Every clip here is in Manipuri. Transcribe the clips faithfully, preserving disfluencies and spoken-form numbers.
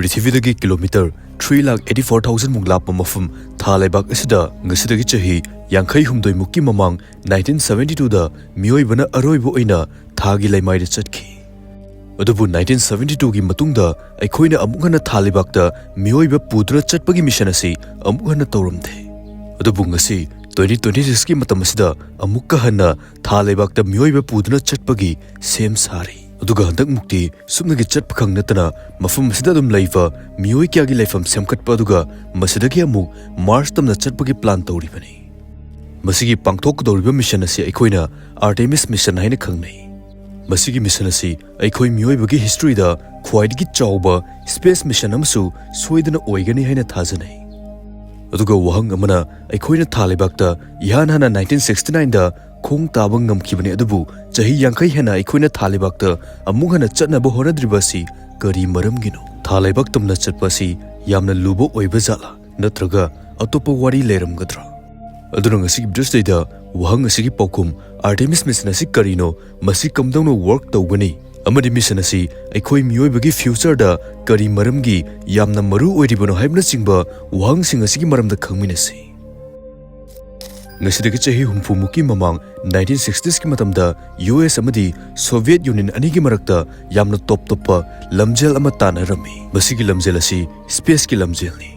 ꯄ꯭ꯔꯤꯊꯤꯕꯤꯗꯒꯤ kilometre three lakh eighty four thousand ꯃꯨꯛ ꯂꯥꯞꯄ ꯃꯐꯝ ꯊꯥ ꯂꯩꯕꯥꯛ ꯑꯁꯤꯗ ꯉꯁꯤꯗꯒꯤ ꯆꯍꯤ ꯌꯥꯡꯈꯩ ꯍꯨꯝꯗꯣꯏ ꯃꯨꯛꯀꯤ ꯃꯃꯥꯡ ꯅꯥꯏꯟꯇꯤꯟ ꯁꯚꯦꯟꯇꯤ ꯇꯨꯗ ꯃꯤꯑꯣꯏꯕꯅ ꯑꯔꯣꯏꯕ ꯑꯣꯏꯅ ꯊꯥꯒꯤ ꯂꯩꯃꯥꯏꯗ ꯆꯠꯈꯤ꯫ ꯑꯗꯨꯕꯨ ꯅꯥꯏꯟꯇꯤꯟ ꯁꯚꯦꯟꯇꯤ ꯇꯨꯒꯤ ꯃꯇꯨꯡꯗ ꯑꯩꯈꯣꯏꯅ ꯑꯃꯨꯛ ꯍꯟꯅ ꯊꯥ ꯂꯩꯕꯥꯛꯇ ꯃꯤꯑꯣꯏꯕ ꯄꯨꯗꯨꯅ ꯆꯠꯄꯒꯤ ꯃꯤꯁꯟ ꯑꯁꯤ ꯑꯃꯨꯛ ꯍꯟꯅ ꯇꯧꯔꯝꯗꯦ꯫ ꯑꯗꯨꯕꯨ ꯉꯁꯤ ꯇ꯭ꯋꯦꯟꯇꯤ ꯇ꯭ꯋꯦꯟꯇꯤ ꯁꯤꯛꯁꯀꯤ ꯃꯇꯝ ꯑꯁꯤꯗ ꯑꯃꯨꯛꯀ ꯍꯟꯅ ꯊꯥ ꯂꯩꯕꯥꯛꯇ ꯃꯤꯑꯣꯏꯕ ꯄꯨꯗꯨꯅ ꯆꯠꯄꯒꯤ ꯁꯦꯝ ꯁꯥꯔꯤ꯫ ꯑꯗꯨꯒ ꯍꯟꯗꯛꯃꯨꯛꯇꯤ ꯁꯨꯞꯅꯒꯤ ꯆꯠꯄ ꯈꯛ ꯅꯠꯇꯅ ꯃꯐꯝ ꯑꯁꯤꯗ ꯑꯗꯨꯝ ꯂꯩꯕ ꯃꯤꯑꯣꯏ ꯀꯌꯥꯒꯤ ꯂꯩꯐꯝ ꯁꯦꯝꯒꯠꯄ, ꯑꯗꯨꯒ ꯃꯁꯤꯗꯒꯤ ꯑꯃꯨꯛ ꯃꯥꯔꯁ ꯇꯝꯅ ꯆꯠꯄꯒꯤ ꯄ꯭ꯂꯥꯟ ꯇꯧꯔꯤꯕꯅꯤ꯫ ꯃꯁꯤꯒꯤ ꯄꯥꯡꯊꯣꯛꯀꯗꯧꯔꯤꯕ ꯃꯤꯁꯟ ꯑꯁꯤ ꯑꯩꯈꯣꯏꯅ ꯑꯥꯔꯇꯦꯃꯤꯁ ꯃꯤꯁꯟ ꯍꯥꯏꯅ ꯈꯪꯅꯩ꯫ ꯃꯁꯤꯒꯤ ꯃꯤꯁꯟ ꯑꯁꯤ ꯑꯩꯈꯣꯏ ꯃꯤꯑꯣꯏꯕꯒꯤ ꯍꯤꯁꯇ꯭ꯔꯤꯗ ꯈ꯭ꯋꯥꯏꯗꯒꯤ ꯆꯥꯎꯕ ꯁ꯭ꯄꯦꯁ ꯃꯤꯁꯟ ꯑꯃꯁꯨ ꯁꯣꯏꯗꯅ ꯑꯣꯏꯒꯅꯤ ꯍꯥꯏꯅ ꯊꯥꯖꯅꯩ꯫ ꯑꯗꯨꯒ ꯋꯥꯍꯪ ꯑꯃꯅ, ꯑꯩꯈꯣꯏꯅ ꯊꯥ ꯂꯩꯕꯥꯛꯇ ꯏꯍꯥꯟ ꯍꯥꯟꯅ ꯅꯥꯏꯟꯇꯤꯟ ꯁꯤꯛꯁꯇꯤ ꯅꯥꯏꯟꯗ ꯈꯣꯡ ꯇꯥꯕ ꯉꯝꯈꯤꯕꯅꯤ, ꯑꯗꯨꯕꯨ ꯆꯍꯤ ꯌꯥꯡꯈꯩ ꯍꯦꯟꯅ ꯑꯩꯈꯣꯏꯅ ꯊꯥ ꯂꯩꯕꯥꯛꯇ ꯑꯃꯨꯛ ꯍꯟꯅ ꯆꯠꯅꯕ ꯍꯣꯠꯅꯗ꯭ꯔꯤꯕ ꯑꯁꯤ ꯀꯔꯤ ꯃꯔꯝꯒꯤꯅꯣ? ꯊꯥ ꯂꯩꯕꯥꯛ ꯇꯝꯅ ꯆꯠꯄ ꯑꯁꯤ ꯌꯥꯝꯅ ꯂꯨꯕ ꯑꯣꯏꯕ ꯖꯥꯠꯂꯥ, ꯅꯠꯇ꯭ꯔꯒ ꯑꯇꯣꯞꯄ ꯋꯥꯔꯤ ꯂꯩꯔꯝꯒꯗ꯭ꯔꯥ? ꯑꯗꯨꯅ ꯉꯁꯤꯒꯤ ꯕ꯭ꯔꯤꯁ ꯂꯩꯗ ꯋꯥꯍꯪ ꯑꯁꯤꯒꯤ ꯄꯥꯎꯈꯨꯝ, ꯑꯥꯔꯇꯦꯃꯤꯁ ꯃꯤꯁꯟ ꯑꯁꯤ ꯀꯔꯤꯅꯣ, ꯃꯁꯤ ꯀꯝꯗꯧꯅ ꯋꯥꯔꯛ ꯇꯧꯒꯅꯤ, ꯑꯃꯗꯤ ꯃꯤꯁꯟ ꯑꯁꯤ ꯑꯩꯈꯣꯏ ꯃꯤꯑꯣꯏꯕꯒꯤ ꯐ꯭ꯌꯨꯆꯔꯗ ꯀꯔꯤ ꯃꯔꯝꯒꯤ ꯌꯥꯝꯅ ꯃꯔꯨ ꯑꯣꯏꯔꯤꯕꯅꯣ ꯍꯥꯏꯕꯅꯆꯤꯡꯕ ꯋꯥꯍꯪꯁꯤꯡ ꯑꯁꯤꯒꯤ ꯃꯔꯝꯗ ꯈꯪꯃꯤꯟꯅꯁꯤ꯫ ꯉꯁꯤꯗꯒꯤ ꯆꯍꯤ ꯍꯨꯝꯐꯨ ꯃꯨꯛꯀꯤ ꯃꯃꯥꯡ ꯅꯥꯏꯟꯇꯤꯟ ꯁꯤꯛꯁꯇꯤꯁꯀꯤ ꯃꯇꯝꯗ ꯌꯨ ꯑꯦꯁ ꯑꯃꯗꯤ ꯁꯣꯚꯤꯌꯦꯠ ꯌꯨꯅꯤꯌꯟ ꯑꯅꯤꯒꯤ ꯃꯔꯛꯇ ꯌꯥꯝꯅ ꯇꯣꯞ ꯇꯣꯞꯄ ꯂꯝꯖꯦꯜ ꯑꯃ ꯇꯥꯟꯅꯔꯝꯃꯤ꯫ ꯃꯁꯤꯒꯤ ꯂꯝꯖꯦꯜ ꯑꯁꯤ ꯁ꯭ꯄꯦꯁꯀꯤ ꯂꯝꯖꯦꯜꯅꯤ꯫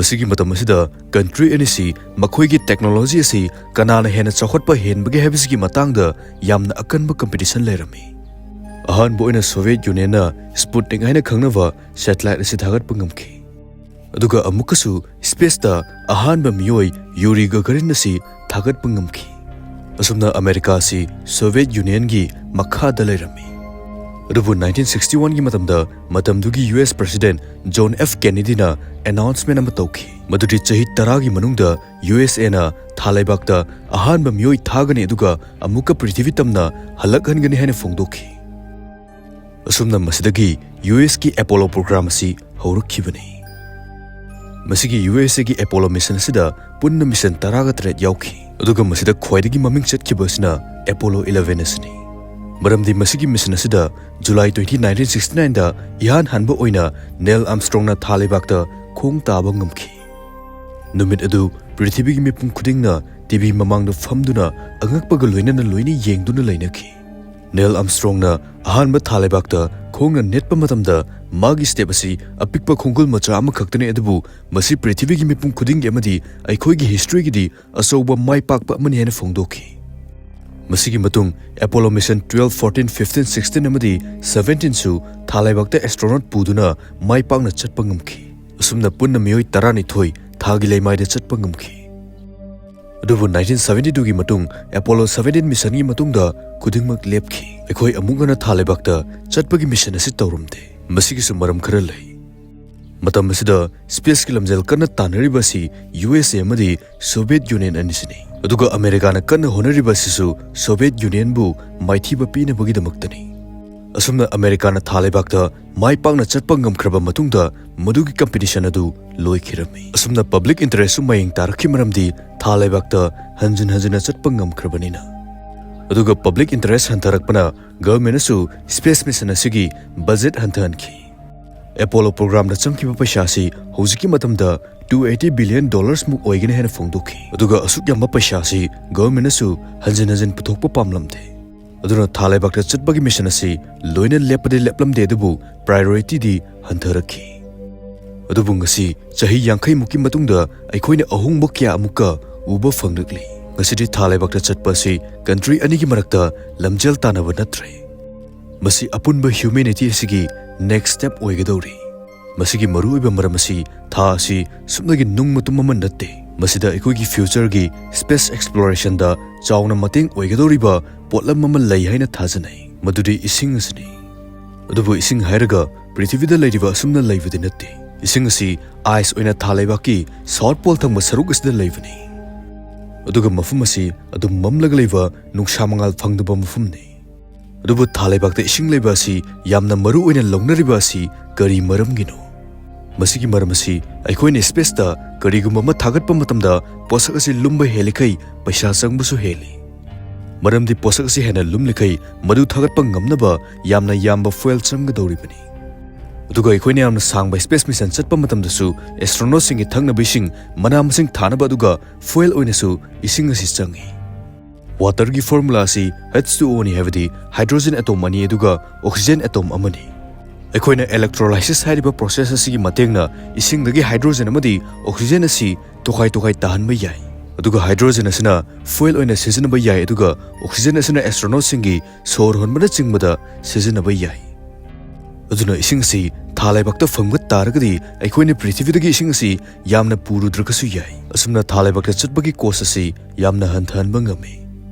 ꯃꯁꯤꯒꯤ ꯃꯇꯝ ꯑꯁꯤꯗ ꯀꯟꯇ꯭ꯔꯤ ꯑꯅꯤꯁꯤ ꯃꯈꯣꯏꯒꯤ ꯇꯦꯛꯅꯣꯂꯣꯖꯤ ꯑꯁꯤ ꯀꯅꯥꯅ ꯍꯦꯟꯅ ꯆꯥꯎꯈꯠꯄ ꯍꯦꯟꯕꯒꯦ ꯍꯥꯏꯕꯁꯤꯒꯤ ꯃꯇꯥꯡꯗ ꯌꯥꯝꯅ ꯑꯀꯟꯕ ꯀꯝꯄꯤꯇꯤꯁꯟ ꯂꯩꯔꯝꯃꯤ꯫ ꯑꯍꯥꯟꯕ ꯑꯣꯏꯅ ꯁꯣꯚꯤꯌꯦꯠ ꯌꯨꯅꯤꯌꯟꯅ ꯁ꯭ꯄꯨꯠꯅꯤꯛ ꯍꯥꯏꯅ ꯈꯪꯅꯕ ꯁꯦꯇꯦꯂꯥꯏꯠ ꯑꯁꯤ ꯊꯥꯒꯠꯄ ꯉꯝꯈꯤ꯫ ꯑꯗꯨꯒ ꯑꯃꯨꯛꯀꯁꯨ ꯁ꯭ꯄꯦꯁꯇ ꯑꯍꯥꯟꯕ ꯃꯤꯑꯣꯏ ꯌꯨꯔꯤ ꯒꯒꯥꯔꯤꯟ ꯑꯁꯤ ꯊꯥꯒꯠꯄ ꯉꯝꯈꯤ꯫ ꯑꯁꯨꯝꯅ ꯑꯃꯦꯔꯤꯀꯥ ꯑꯁꯤ ꯁꯣꯚꯤꯌꯦꯠ ꯌꯨꯅꯤꯌꯟꯒꯤ ꯃꯈꯥꯗ ꯂꯩꯔꯝꯃꯤ꯫ ꯑꯗꯨꯕꯨ ꯅꯥꯏꯟꯇꯤꯟ ꯁꯤꯛꯁꯇꯤ ꯋꯥꯟꯒꯤ ꯃꯇꯝꯗ ꯃꯇꯝꯗꯨꯒꯤ U S president John F ꯀꯦꯅꯦꯗꯤꯅ ꯑꯦꯅꯥꯎꯟꯁꯃꯦꯟꯠ ꯑꯃ ꯇꯧꯈꯤ, ꯃꯗꯨꯗꯤ ꯆꯍꯤ ꯇꯔꯥꯒꯤ ꯃꯅꯨꯡꯗ ꯌꯨ ꯑꯦꯁ ꯑꯦꯅ ꯊꯥ ꯂꯩꯕꯥꯛꯇ ꯑꯍꯥꯟꯕ ꯃꯤꯑꯣꯏ ꯊꯥꯒꯅꯤ, ꯑꯗꯨꯒ ꯑꯃꯨꯛꯀ ꯄ꯭ꯔꯤꯊꯤꯕꯤ ꯇꯝꯅ ꯍꯜꯂꯛꯍꯟꯒꯅꯤ ꯍꯥꯏꯅ ꯐꯣꯡꯗꯣꯛꯈꯤ꯫ ꯑꯁꯨꯝꯅ ꯃꯁꯤꯗꯒꯤ ꯌꯨ ꯑꯦꯁꯀꯤ ꯑꯦꯄꯣꯂꯣ ꯄ꯭ꯔꯣꯒ꯭ꯔꯥꯝ ꯑꯁꯤ ꯍꯧꯔꯛꯈꯤꯕꯅꯤ꯫ ꯃꯁꯤꯒꯤ ꯌꯨ ꯑꯦꯁ ꯑꯦꯒꯤ ꯑꯦꯄꯣꯂꯣ ꯃꯤꯁꯟ ꯑꯁꯤꯗ ꯄꯨꯟꯅ ꯃꯤꯁꯟ ꯇꯔꯥꯒ ꯇꯔꯦꯠ ꯌꯥꯎꯈꯤ, ꯑꯗꯨꯒ ꯃꯁꯤꯗ ꯈ꯭ꯋꯥꯏꯗꯒꯤ ꯃꯃꯤꯡ ꯆꯠꯈꯤꯕ ꯑꯁꯤꯅ ꯑꯦꯄꯣꯂꯣ ꯏꯂꯦꯚꯦꯟ ꯑꯁꯤꯅꯤ꯫ ꯃꯔꯝꯗꯤ ꯃꯁꯤꯒꯤ mission ꯑꯁꯤꯗ July twenty nineteen sixty nine ꯗ ꯏꯍꯥꯟ ꯍꯥꯟꯕ ꯑꯣꯏꯅ ꯅꯦꯜ ꯑꯥꯔꯝꯁꯇ꯭ꯔꯣꯡꯅ ꯊꯥ ꯂꯩꯕꯥꯛꯇ ꯈꯣꯡ ꯇꯥꯕ ꯉꯝꯈꯤ꯫ ꯅꯨꯃꯤꯠ ꯑꯗꯨ ꯄ꯭ꯔꯤꯊꯤꯕꯤꯒꯤ ꯃꯤꯄꯨꯝ ꯈꯨꯗꯤꯡꯅ ꯇꯤꯚꯤ ꯃꯃꯥꯡꯗ ꯐꯝꯗꯨꯅ ꯑꯉꯛꯄꯒ ꯂꯣꯏꯅꯅ ꯂꯣꯏꯅ ꯌꯦꯡꯗꯨꯅ ꯂꯩꯅꯈꯤ꯫ ꯅꯦꯜ ꯑꯥꯔꯝꯁꯇ꯭ꯔꯣꯡꯅ ꯑꯍꯥꯟꯕ ꯊꯥ ꯂꯩꯕꯥꯛꯇ ꯈꯣꯡꯅ ꯅꯦꯠꯄ ꯃꯇꯝꯗ ꯃꯥꯒꯤ step ꯑꯁꯤ ꯑꯄꯤꯛꯄ ꯈꯣꯡꯒꯨꯜ ꯃꯆꯥ ꯑꯃꯈꯛꯇꯅꯤ, ꯑꯗꯨꯕꯨ ꯃꯁꯤ ꯄ꯭ꯔꯤꯊꯤꯕꯤꯒꯤ ꯃꯤꯄꯨꯝ ꯈꯨꯗꯤꯡꯒꯤ ꯑꯃꯗꯤ ꯑꯩꯈꯣꯏꯒꯤ historyꯒꯤꯗꯤ ꯑꯆꯧꯕ ꯃꯥꯏ ꯄꯥꯛꯄ ꯑꯃꯅꯤ ꯍꯥꯏꯅ ꯐꯣꯡꯗꯣꯛꯈꯤ꯫ ꯃꯁꯤꯒꯤ ꯃꯇꯨꯡ Apollo Mission twelve, fourteen, fifteen, sixteen ꯑꯃꯗꯤ seventeenꯁꯨ ꯊꯥ ꯂꯩꯕꯥꯛꯇ astronaut ꯄꯨꯗꯨꯅ ꯃꯥꯏ ꯄꯥꯛꯅ ꯆꯠꯄ ꯉꯝꯈꯤ꯫ ꯑꯁꯨꯝꯅ ꯄꯨꯟꯅ ꯃꯤꯑꯣꯏ ꯇꯔꯥꯅꯤꯊꯣꯏ ꯊꯥꯒꯤ ꯂꯩꯃꯥꯏꯗ ꯆꯠꯄ ꯉꯝꯈꯤ꯫ ꯑꯗꯨꯕꯨ nineteen seventy twoꯒꯤ ꯃꯇꯨꯡ Apollo seventeen missionꯒꯤ ꯃꯇꯨꯡꯗ ꯈꯨꯗꯤꯡꯃꯛ ꯂꯦꯞꯈꯤ꯫ ꯑꯩꯈꯣꯏ ꯑꯃꯨꯛ ꯍꯟꯅ ꯊꯥ ꯂꯩꯕꯥꯛꯇ ꯆꯠꯄꯒꯤ mission ꯑꯁꯤ ꯇꯧꯔꯝꯗꯦ꯫ ꯃꯁꯤꯒꯤꯁꯨ ꯃꯔꯝ ꯈꯔ ꯂꯩ꯫ ꯃꯇꯝ ꯑꯁꯤꯗ spaceꯀꯤ ꯂꯝꯖꯦꯜ ꯀꯟꯅ ꯇꯥꯟꯅꯔꯤꯕ ꯑꯁꯤ U S A ꯑꯃꯗꯤ Soviet Union ꯑꯅꯤꯁꯤꯅꯤ꯫ ꯑꯗꯨꯒ ꯑꯃꯦꯔꯤꯀꯥꯅ ꯀꯟꯅ ꯍꯣꯠꯅꯔꯤꯕ ꯑꯁꯤꯁꯨ Soviet Unionꯕꯨ ꯃꯥꯏꯊꯤꯕ ꯄꯤꯅꯕꯒꯤꯗꯃꯛꯇꯅꯤ꯫ ꯑꯁꯨꯝꯅ ꯑꯃꯦꯔꯤꯀꯥꯅ ꯊꯥ ꯂꯩꯕꯥꯛꯇ ꯃꯥꯏ ꯄꯥꯛꯅ ꯆꯠꯄ ꯉꯝꯈ꯭ꯔꯕ ꯃꯇꯨꯡꯗ ꯃꯗꯨꯒꯤ competition ꯑꯗꯨ ꯂꯣꯏꯈꯤꯔꯝꯃꯤ꯫ ꯑꯁꯨꯝꯅ public interestꯁꯨ ꯃꯌꯦꯡ ꯇꯥꯔꯛꯈꯤ, ꯃꯔꯝꯗꯤ ꯊꯥ ꯂꯩꯕꯥꯛꯇ ꯍꯟꯖꯤꯟ ꯍꯟꯖꯤꯟꯅ ꯆꯠꯄ ꯉꯝꯈ꯭ꯔꯕꯅꯤꯅ꯫ ꯑꯗꯨꯒ public interest ꯍꯟꯊꯔꯛꯄꯅ governmentꯅꯁꯨ space mission ꯑꯁꯤꯒꯤ budget ꯍꯟꯊꯍꯟꯈꯤ꯫ Apollo programꯗ ꯆꯪꯈꯤꯕ ꯄꯩꯁꯥ ꯑꯁꯤ ꯍꯧꯖꯤꯛꯀꯤ ꯃꯇꯝꯗ two eighty billion dollars ꯃꯨꯛ ꯑꯣꯏꯒꯅꯤ ꯍꯥꯏꯅ ꯐꯣꯡꯗꯣꯛꯈꯤ꯫ ꯑꯗꯨꯒ ꯑꯁꯨꯛ ꯌꯥꯝꯕ ꯄꯩꯁꯥ ꯑꯁꯤ governmentꯅꯁꯨ ꯍꯟꯖꯤꯟ ꯍꯟꯖꯤꯟ ꯄꯨꯊꯣꯛꯄ ꯄꯥꯝꯂꯝꯗꯦ꯫ ꯑꯗꯨꯅ ꯊꯥ ꯂꯩꯕꯥꯛꯇ ꯆꯠꯄꯒꯤ mission ꯑꯁꯤ ꯂꯣꯏꯅ ꯂꯦꯞꯄꯗꯤ ꯂꯦꯞꯂꯝꯗꯦ, ꯑꯗꯨꯕꯨ priorityꯗꯤ ꯍꯟꯊꯔꯛꯈꯤ꯫ ꯑꯗꯨꯕꯨ ꯉꯁꯤ, ꯆꯍꯤ ꯌꯥꯡꯈꯩ ꯃꯨꯛꯀꯤ ꯃꯇꯨꯡꯗ, ꯑꯩꯈꯣꯏꯅ ꯑꯍꯣꯡꯕ ꯀꯌꯥ ꯑꯃꯨꯛꯀ ꯎꯕ ꯐꯪꯂꯛꯂꯤ꯫ ꯉꯁꯤꯗꯤ ꯊꯥ ꯂꯩꯕꯥꯛꯇ ꯆꯠꯄ ꯑꯁꯤ country ꯑꯅꯤꯒꯤ ꯃꯔꯛꯇ ꯂꯝꯖꯦꯜ ꯇꯥꯟꯅꯕ ꯅꯠꯇ꯭ꯔꯦ꯫ ꯃꯁꯤ ꯑꯄꯨꯟꯕ humanity ꯑꯁꯤꯒꯤ next step ꯑꯣꯏꯒꯗꯧꯔꯤ꯫ ꯃꯁꯤꯒꯤ ꯃꯔꯨꯑꯣꯏꯕ ꯃꯔꯝ ꯑꯁꯤ ꯊꯥ ꯑꯁꯤ ꯁꯨꯞꯅꯒꯤ ꯅꯨꯡ ꯃꯇꯨꯝ ꯑꯃ ꯅꯠꯇꯦ꯫ ꯃꯁꯤꯗ ꯑꯩꯈꯣꯏꯒꯤ futureꯒꯤ space explorationꯗ ꯆꯥꯎꯅ ꯃꯇꯦꯡ ꯑꯣꯏꯒꯗꯧꯔꯤꯕ ꯄꯣꯠꯂꯝ ꯑꯃ ꯂꯩ ꯍꯥꯏꯅ ꯊꯥꯖꯅꯩ, ꯃꯗꯨꯗꯤ ꯏꯁꯤꯡ ꯑꯁꯤꯅꯤ꯫ ꯑꯗꯨꯕꯨ ꯏꯁꯤꯡ ꯍꯥꯏꯔꯒ ꯄ꯭ꯔꯤꯊꯤꯕꯤꯗ ꯂꯩꯔꯤꯕ ꯑꯁꯨꯝꯅ ꯂꯩꯕꯗꯤ ꯅꯠꯇꯦ꯫ ꯏꯁꯤꯡ ꯑꯁꯤ ice ꯑꯣꯏꯅ ꯊꯥ ꯂꯩꯕꯥꯛꯀꯤ South Pole ꯊꯪꯕ ꯁꯔꯨꯛ ꯑꯁꯤꯗ ꯂꯩꯕꯅꯤ꯫ ꯑꯗꯨꯒ ꯃꯐꯝ ꯑꯁꯤ ꯑꯗꯨꯝ ꯃꯝꯂꯒ ꯂꯩꯕ, ꯅꯨꯡꯁꯥ ꯃꯉꯥꯜ ꯐꯪꯗꯕ ꯃꯐꯝꯅꯤ꯫ ꯑꯗꯨꯕꯨ ꯊꯥ ꯂꯩꯕꯥꯛꯇ ꯏꯁꯤꯡ ꯂꯩꯕ ꯑꯁꯤ ꯌꯥꯝꯅ ꯃꯔꯨ ꯑꯣꯏꯅ ꯂꯧꯅꯔꯤꯕ ꯑꯁꯤ ꯀꯔꯤ ꯃꯔꯝꯒꯤꯅꯣ? ꯃꯁꯤꯒꯤ ꯃꯔꯝ ꯑꯁꯤ ꯑꯩꯈꯣꯏꯅ spaceꯇ ꯀꯔꯤꯒꯨꯝꯕ ꯑꯃ ꯊꯥꯒꯠꯄ ꯃꯇꯝꯗ ꯄꯣꯠꯁꯛ ꯑꯁꯤ ꯂꯨꯝꯕ ꯍꯦꯜꯂꯤꯈꯩ ꯄꯩꯁꯥ ꯆꯪꯕꯁꯨ ꯍꯦꯜꯂꯤ꯫ ꯃꯔꯝꯗꯤ ꯄꯣꯠꯁꯛ ꯑꯁꯤ ꯍꯦꯟꯅ ꯂꯨꯝꯂꯤꯈꯩ ꯃꯗꯨ ꯊꯥꯒꯠꯄ ꯉꯝꯅꯕ ꯌꯥꯝꯅ ꯌꯥꯝꯕ ꯐ꯭ꯌꯨꯑꯦꯜ ꯆꯪꯒꯗꯧꯔꯤꯕꯅꯤ꯫ ꯑꯗꯨꯒ ꯑꯩꯈꯣꯏꯅ ꯌꯥꯝꯅ ꯁꯥꯡꯕ ꯁ꯭ꯄꯦꯁ ꯃꯤꯁꯟ ꯆꯠꯄ ꯃꯇꯝꯗꯁꯨ ꯑꯦꯁꯇ꯭ꯔꯣꯅꯣꯠꯁꯤꯡꯒꯤ ꯊꯛꯅꯕ ꯏꯁꯤꯡ, ꯃꯅꯥ ꯃꯁꯤꯡ ꯊꯥꯅꯕ ꯑꯗꯨꯒ ꯐ꯭ꯌꯨꯑꯦꯜ ꯑꯣꯏꯅꯁꯨ ꯏꯁꯤꯡ ꯑꯁꯤ ꯆꯪꯏ꯫ ꯋꯥꯇꯔꯒꯤ ꯐꯣꯔꯃꯨꯂꯥ ꯑꯁꯤ H two O ꯅꯤ, ꯍꯥꯏꯕꯗꯤ ꯍꯥꯏꯗ꯭ꯔꯣꯖꯦꯟ ꯑꯦꯇꯣꯝ ꯑꯅꯤ ꯑꯗꯨꯒ ꯑꯣꯛꯁꯤꯖꯦꯟ ꯑꯦꯇꯣꯝ ꯑꯃꯅꯤ꯫ ꯑꯩꯈꯣꯏꯅ ꯏꯂꯦꯛꯇ꯭ꯔꯣꯂꯥꯏꯁꯤꯁ ꯍꯥꯏꯔꯤꯕ ꯄ꯭ꯔꯣꯁꯦꯁ ꯑꯁꯤꯒꯤ ꯃꯇꯦꯡꯅ ꯏꯁꯤꯡꯗꯒꯤ ꯍꯥꯏꯗ꯭ꯔꯣꯖꯦꯟ ꯑꯃꯗꯤ ꯑꯣꯛꯁꯤꯖꯦꯟ ꯑꯁꯤ ꯇꯣꯈꯥꯏ ꯇꯣꯈꯥꯏ ꯇꯥꯍꯟꯕ ꯌꯥꯏ꯫ ꯑꯗꯨꯒ ꯍꯥꯏꯗ꯭ꯔꯣꯖꯦꯟ ꯑꯁꯤꯅ ꯐ꯭ꯌꯨꯑꯦꯜ ꯑꯣꯏꯅ ꯁꯤꯖꯤꯟꯅꯕ ꯌꯥꯏ, ꯑꯗꯨꯒ ꯑꯣꯛꯁꯤꯖꯦꯟ ꯑꯁꯤꯅ ꯑꯦꯁꯇ꯭ꯔꯣꯅꯣꯠꯁꯤꯡꯒꯤ ꯁꯣꯔ ꯍꯣꯟꯕꯅꯆꯤꯡꯕꯗ ꯁꯤꯖꯤꯟꯅꯕ ꯌꯥꯏ꯫ ꯑꯗꯨꯅ ꯏꯁꯤꯡ ꯑꯁꯤ ꯊꯥ ꯂꯩꯕꯥꯛꯇ ꯐꯪꯕ ꯇꯥꯔꯒꯗꯤ ꯑꯩꯈꯣꯏꯅ ꯄ꯭ꯔꯤꯊꯤꯕꯤꯗꯒꯤ ꯏꯁꯤꯡ ꯑꯁꯤ ꯌꯥꯝꯅ ꯄꯨꯔꯨꯗ꯭ꯔꯒꯁꯨ ꯌꯥꯏ꯫ ꯑꯁꯨꯝꯅ ꯊꯥ ꯂꯩꯕꯥꯛꯇ ꯆꯠꯄꯒꯤ ꯀꯣꯁ ꯑꯁꯤ ꯌꯥꯝꯅ ꯍꯟꯊꯍꯟꯕ ꯉꯝꯃꯤ꯫